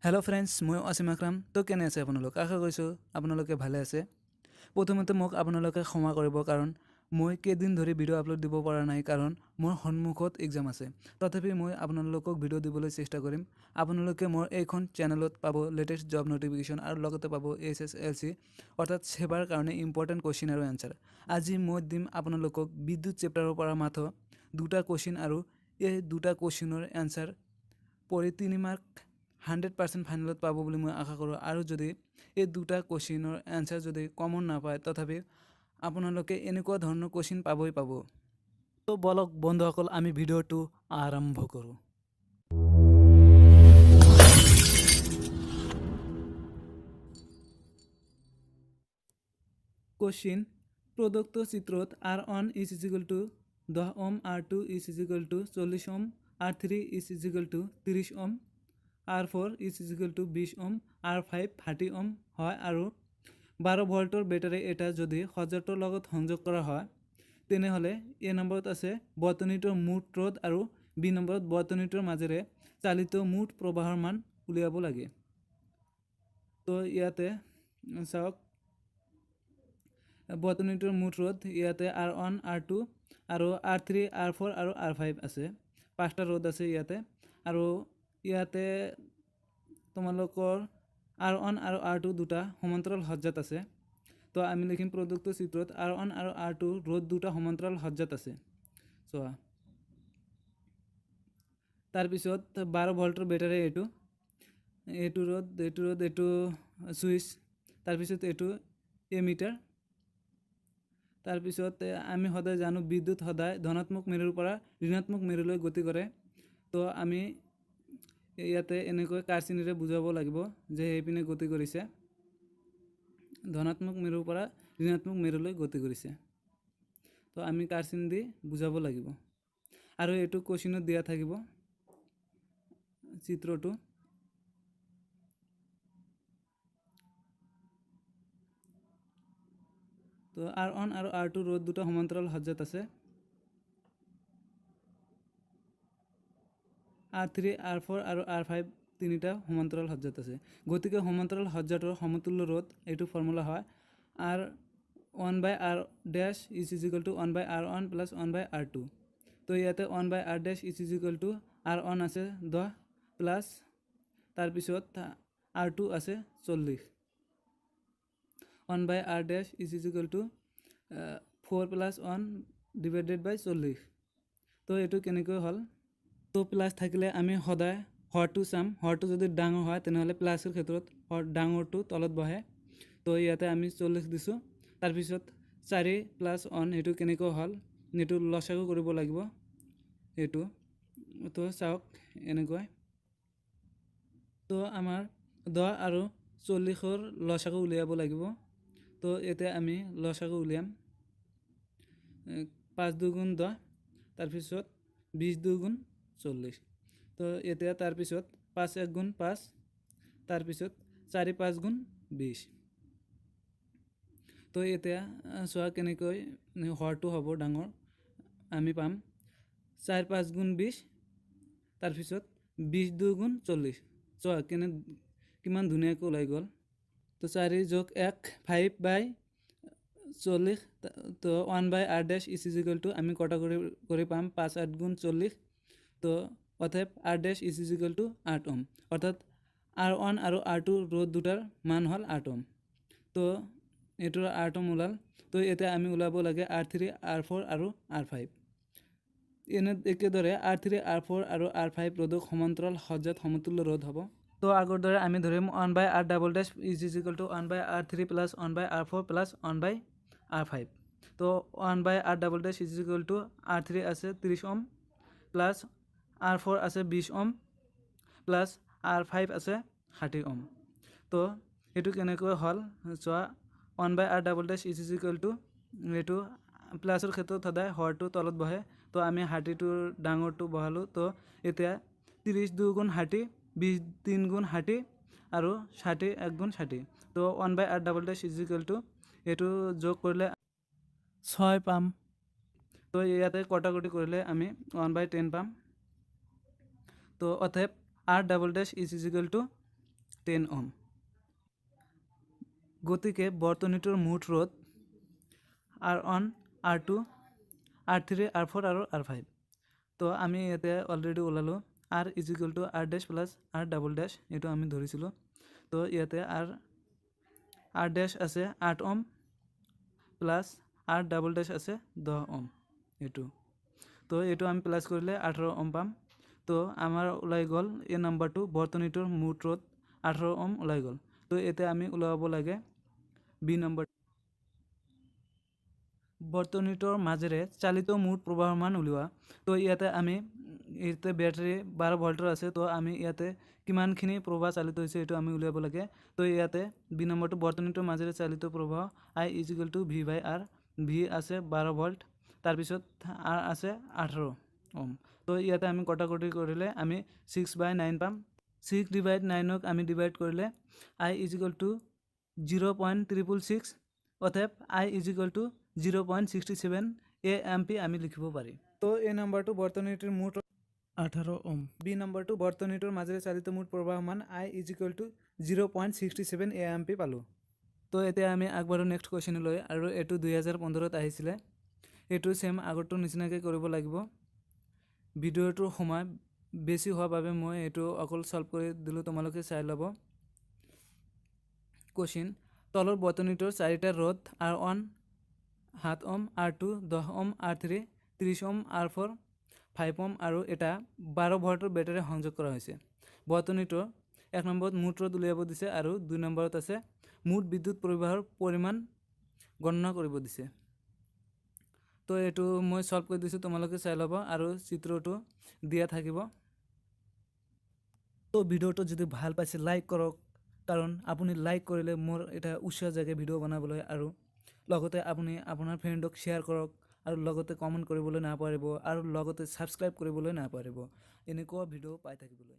Hello' friends, মই অসীম আকৰাম। তো কেনে আছে আপোনালোক? আশা কৰিছোঁ আপোনালোকে ভালে আছে। প্ৰথমতে মোক আপোনালোকে ক্ষমা কৰিব, কাৰণ মই কেইদিন ধৰি ভিডিঅ' আপলোড দিব পৰা নাই, কাৰণ মোৰ সন্মুখত এক্সাম আছে। তথাপি মই আপোনালোকক ভিডিঅ' দিবলৈ চেষ্টা কৰিম। আপোনালোকে মোৰ এইখন চেনেলত পাব লেটেষ্ট জব নটিফিকেশ্যন আৰু লগতে পাব HSLC অৰ্থাৎ সেৱাৰ কাৰণে ইম্পৰ্টেণ্ট কুৱেশ্যন আৰু এনচাৰ। আজি মই দিম আপোনালোকক বিদ্যুৎ চেপ্টাৰৰ পৰা মাথো দুটা কুৱেশ্যন, আৰু এই দুটা কুৱেশ্যনৰ এনচাৰ পঢ়ি 3 মাৰ্ক 100% ফাইনেলত পাব বুলি মই আশা কৰোঁ। আৰু যদি এই দুটা কুৱেশ্যনৰ এনচাৰ যদি কমন নাপায়, তথাপি আপোনালোকে এনেকুৱা ধৰণৰ কুৱেশ্যন পাবই পাব। তো বলক বন্ধুসকল, আমি ভিডিঅ'টো আৰম্ভ কৰোঁ। কুৱেশ্যন: প্ৰদত্ত চিত্ৰত R1 is equal to 10 ohm, R2 is equal to 40 ohm, R3 is equal to 30 ohm, R4 is equal to 20 ohm, R5 60 ohm হয় আৰু 12 ভল্টৰ বেটাৰী এটা যদি সজ্জাটোৰ লগত সংযোগ কৰা হয়, তেনেহ'লে এ নম্বৰত আছে বৰ্তনীটোৰ মুঠ ৰোধ আৰু বি নম্বৰত বৰ্তনীটোৰ মাজেৰে চালিত মুঠ প্ৰবাহৰ মান উলিয়াব লাগে। তো ইয়াতে চাওক, বৰ্তনীটোৰ মুঠ ৰোধ ইয়াতে আৰ ওৱান, আৰ টু আৰু আৰ থ্ৰী, আৰ ফ'ৰ আৰু আৰ ফাইভ আছে। পাঁচটা ৰোধ আছে ইয়াতে। আৰু ইয়াতে তোমালোকৰ আৰ ওৱান আৰু আৰ টু দুটা সমান্তৰাল সজ্জাত আছে। তো আমি লিখিম, প্ৰদত্ত চিত্ৰত আৰ ওৱান আৰু আৰ টু ৰোধ দুটা সমান্তৰাল সজ্জাত আছে। চোৱা, তাৰপিছত 12 ভল্টৰ বেটাৰী এইটো, এইটো ৰোধ, এইটো ৰোধ, এইটো ছুইচ, তাৰপিছত এইটো এমিটাৰ। তাৰপিছত আমি সদায় জানো, বিদ্যুৎ সদায় ধনাত্মক মেৰুৰ পৰা ঋণাত্মক মেৰুলৈ গতি কৰে। তো আমি ইয়াতে এনেকৈ কাঁড়চিনেৰে বুজাব লাগিব যে সেইপিনে গতি কৰিছে, ধনাত্মক মেৰুৰ পৰা ঋণাত্মক মেৰুলৈ গতি কৰিছে। তো আমি কাঁড়চিন দি বুজাব লাগিব আৰু এইটো কুৱেশ্যনত দিয়া থাকিব চিত্ৰটো। তো আৰ ওৱান আৰু আৰ টু ৰোধ দুটা সমান্তৰাল সজ্জাত আছে। আৰ থ্ৰী, আৰ ফ'ৰ আৰু আৰ ফাইভ তিনিটা সমান্তৰাল সজ্জাত আছে। গতিকে সমান্তৰাল সজ্জাটোৰ সমতুল্য ৰোধ, এইটো ফৰ্মুলা হয় R1 by R dash is equal to one by R1 plus one by R2। তো ইয়াতে one by R dash is equal to R1 আছে 10 প্লাছ তাৰপিছত আৰ টু আছে 40। One by R dash is equal to four plus one divided by 40। তো এইটো কেনেকৈ হ'ল? তো প্লাছ থাকিলে আমি সদায় হৰটো চাম। হৰটো যদি ডাঙৰ হয়, তেনেহ'লে প্লাছৰ ক্ষেত্ৰত হৰ ডাঙৰটো তলত বহে। তো ইয়াতে আমি 40 দিছোঁ। তাৰপিছত চাৰি প্লাছ ওৱান, এইটো কেনেকৈ হ'ল? এইটো লসাগু কৰিব লাগিব এইটো। তো চাওক, এনেকৈ তো আমাৰ 10 আৰু 40ৰ লসাগু উলিয়াব লাগিব। তো এতিয়া আমি লসাগু উলিয়াম। পাঁচ দুগুণ 10, তাৰপিছত 20 দুগুণ 40। তো এতিয়া তাৰপিছত পাঁচ এক গুণ পাঁচ, তাৰপিছত চাৰি পাঁচ গুণ 20। তো এতিয়া চোৱা, কেনেকৈ হৰটো হ'ব ডাঙৰ। আমি পাম চাৰি পাঁচ গুণ 20, তাৰপিছত 20 দুগুণ 40। চোৱা, কিমান ধুনীয়াকৈ ওলাই গ'ল। তো চাৰি যোগ এক, ফাইভ বাই 40। তো one by R dash is equal to আমি কটাকটি কৰি পাম পাঁচ আঠ গুণ 40। তো অতএব R dash is equal to 8 ohm। অৰ্থাৎ আৰ ওৱান আৰু আৰ টু ৰোধ দুটাৰ মান হ'ল 8 ওম। তো এইটোৰ 8 ওম ওলাল। তো এতিয়া আমি ওলাব লাগে আৰ থ্ৰী, আৰ ফ'ৰ আৰু আৰ ফাইভ। এনে একেদৰে আৰ থ্ৰী, আৰ ফ'ৰ আৰু আৰ ফাইভ ৰোধক সমান্তৰাল সজ্জাত সমতুল্য ৰোধ হ'ব। তো আগৰ দৰে আমি ধৰিম one by R double dash is equal to one by R3 plus one by R4 plus one by R5। তো one by R double dash is equal to R3 আছে 30 ওম প্লাছ আৰ ফ'ৰ আছে 20 ওম plus R five আছে 60 ওম। তো এইটো কেনেকৈ হ'ল চোৱা। One by R double dash is equal to, এইটো প্লাছৰ ক্ষেত্ৰত সদায় হৰটো তলত বহে। তো আমি 60টোৰ ডাঙৰটো বহালোঁ। তো এতিয়া 30 দুগুণ 60, 20 তিন গুণ 60 আৰু 60 এক গুণ 60। তো one by R double dash is equal to এইটো যোগ কৰিলে 6 পাম। তো ইয়াতে কটাকটি কৰিলে আমি ওৱান বাই 10 পাম। তো অতএব R double dash is equal to 10 ওম। গতিকে বৰ্তনীটোৰ মুঠ ৰোধ R1, R2, R3, R4 আৰু R5। তো আমি ইয়াতে অলৰেডি ওলালোঁ R is equal to R dash plus R double dash, এইটো আমি ধৰিছিলোঁ। তো ইয়াতে আৰ ডেছ আছে 8 ohm plus R double dash আছে 10 ওম, এইটো। তো এইটো আমি প্লাছ কৰিলে 18 ওম পাম। তো আমাৰ ওলাই গ'ল এই নাম্বাৰটো, বৰ্তনীটোৰ মুঠ ৰোধ 18 ওম ওলাই গ'ল। তো এতিয়া আমি ওলাব লাগে বি নম্বৰ, বৰ্তনীটোৰ মাজেৰে চালিত মুঠ প্ৰবাহৰ মান উলিওৱা। তো ইয়াতে আমি ইয়াতে বেটাৰী 12 ভল্টৰ আছে, তো আমি ইয়াতে কিমানখিনি প্ৰবাহ চালিত হৈছে এইটো আমি উলিয়াব লাগে। তো ইয়াতে বি নম্বৰটো, বৰ্তনীটোৰ মাজেৰে চালিত প্ৰবাহ I is equal to V by R। V আছে 12 ভল্ট, তাৰপিছত আৰ আছে 18 ওম। তো ইয়াতে আমি কটাকটি কৰিলে আমি 6/9 পাম। 6 ডিভাইড 9ক আমি ডিভাইড কৰিলে I is equal to 0.666, অৰ্থাৎ I is equal to 0.67 A M P আমি লিখিব পাৰি। তো এই নম্বৰটো, বৰ্তনীটোৰ মুঠ 18 ওম। বি নম্বৰটো, বৰ্তনীটোৰ মাজেৰে চালিত মুঠ প্ৰবাহ মান I is equal to 0.67 A M P পালোঁ। তো এতিয়া আমি আগবাঢ়ো নেক্সট কুৱেশ্যনলৈ আৰু এইটো 2015ত আহিছিলে। এইটো ছেম আগৰটোৰ নিচিনাকৈ কৰিব লাগিব। ভিডিঅ'টোৰ সময় বেছি হোৱাৰ বাবে মই এইটো অকল ছল্ভ কৰি দিলোঁ, তোমালোকে চাই ল'ব। কুৱেশ্যন, তলৰ বৰ্তনীটোৰ চাৰিটা ৰোধ R1 7 ওম, R2 10 ওম, R3 30 ওম, R4 5 ওম আৰু এটা 12 ভল্টৰ বেটাৰী সংযোগ কৰা হৈছে। বৰ্তনীটোৰ 1 নম্বৰত মুঠ ৰোধ উলিয়াব দিছে আৰু 2 নম্বৰত আছে মুঠ বিদ্যুৎ প্ৰবাহৰ পৰিমাণ গণনা কৰিব দিছে। তো এইটো মই ছল্ভ কৰি দিছোঁ, তোমালোকে চাই ল'ব আৰু চিত্ৰটো দিয়া থাকিব। তো ভিডিঅ'টো যদি ভাল পাইছে লাইক কৰক, কাৰণ আপুনি লাইক কৰিলে মোৰ এটা উৎসাহ জাগে ভিডিঅ' বনাবলৈ। আৰু লগতে আপুনি আপোনাৰ ফ্ৰেণ্ডক শ্বেয়াৰ কৰক আৰু লগতে কমেণ্ট কৰিবলৈ নাপাহৰিব আৰু লগতে ছাবস্ক্ৰাইব কৰিবলৈ নাপাহৰিব এনেকুৱা ভিডিঅ' পাই থাকিবলৈ।